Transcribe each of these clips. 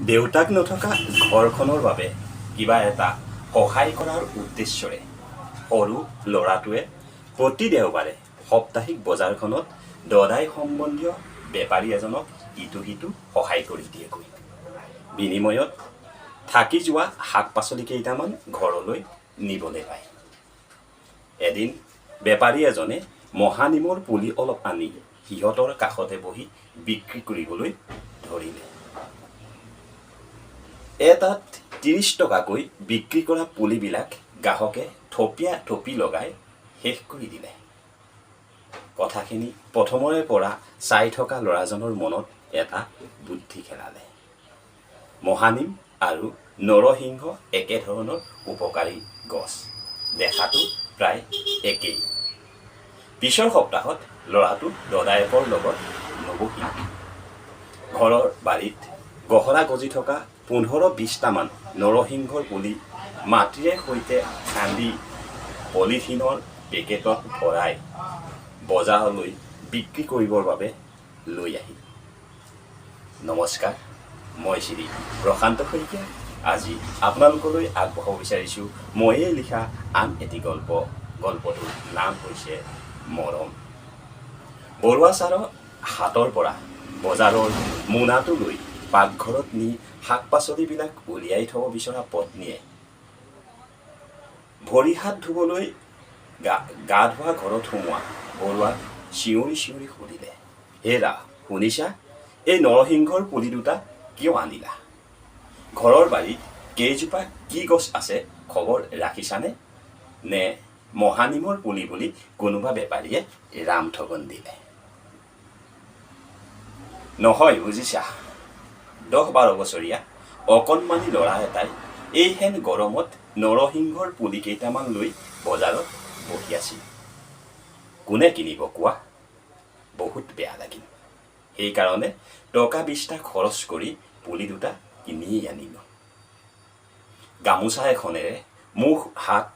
দেউতাক নথকা ঘৰখনৰ বাবে কিবা এটা সহায় কৰাৰ উদ্দেশ্যৰে সৰু ল'ৰাটোৱে প্ৰতি দেওবাৰে সাপ্তাহিক বজাৰখনত দদাই সম্বন্ধীয় বেপাৰী এজনক ইটো সিটো সহায় কৰি দিয়েগৈ। বিনিময়ত থাকি যোৱা শাক পাচলি কেইটামান ঘৰলৈ নিবলৈ পায়। এদিন বেপাৰী এজনে মহানিমৰ পুলি অলপ আনি সিহঁতৰ কাষতে বহি বিক্ৰী কৰিবলৈ ধৰিলে। এটাত 30 টকাকৈ বিক্ৰী কৰা পুলিবিলাক গ্ৰাহকে থপিয়া থপি লগাই শেষ কৰি দিলে। কথাখিনি প্ৰথমৰে পৰা চাই থকা ল'ৰাজনৰ মনত এটা বুদ্ধি খেলালে। মহানিম আৰু নৰসিংহ একেধৰণৰ উপকাৰী গছ, দেখাতো প্ৰায় একেই। পিছৰ সপ্তাহত ল'ৰাটো দদায়েকৰ লগত নবহিল। ঘৰৰ বাৰীত গহৰা গজি থকা 15-20টামান নৰসিংহৰ পুলি মাটিৰে সৈতে খান্দি পলিথিনৰ পেকেটত ভৰাই বজাৰলৈ বিক্ৰী কৰিবৰ বাবে লৈ আহিল। নমস্কাৰ, মই শ্ৰী প্ৰশান্ত শইকীয়া। আজি আপোনালোকলৈ আগবঢ়াব বিচাৰিছোঁ ময়েই লিখা আন এটি গল্প। গল্পটোৰ নাম হৈছে মৰম। বৰুৱা ছাৰৰ হাতৰ পৰা বজাৰৰ মোনাটো লৈ পাকঘৰত নি শাক পাচলিবিলাক উলিয়াই থ'ব বিচৰা পত্নীয়ে ভৰি হাত ধুবলৈ গা ধোৱা ঘৰত সোমোৱা বৰুৱাক চিঞৰি চিঞৰি সুধিলে, "হেৰা শুনিছা, এই নৰসিংহৰ পুলি দুটা কিয় আনিলা? ঘৰৰ বাৰীত কেইজোপা কি গছ আছে খবৰ ৰাখিছানে? নে মহানিমৰ পুলি বুলি কোনোবা বেপাৰীয়ে ৰাম ঠগন দিলে?" "নহয় বুজিছা, 10-12 বছৰীয়া অকণমানি ল'ৰা এটাই এইহেন গৰমত নৰসিংহৰ পুলি কেইটামান লৈ বজাৰত বহি আছিল। কোনে কিনিব কোৱা? বহুত বেয়া লাগিল। সেইকাৰণে টকা 20টা খৰচ কৰি পুলি দুটা কিনিয়েই আনিলোঁ।" গামোচা এখনেৰে মুখ হাত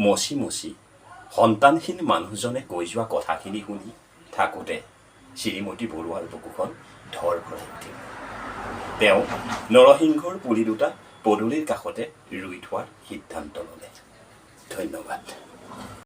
মচি মচি সন্তানহীন মানুহজনে কৈ যোৱা কথাখিনি শুনি থাকোঁতে শ্ৰীমতী বৰুৱাৰ বুকুখন ধৰফৰাই উঠিল। তেওঁ নৰসিংহৰ পুলি দুটা পদূলিৰ কাষতে ৰুই থোৱাৰ সিদ্ধান্ত ল'লে। ধন্যবাদ।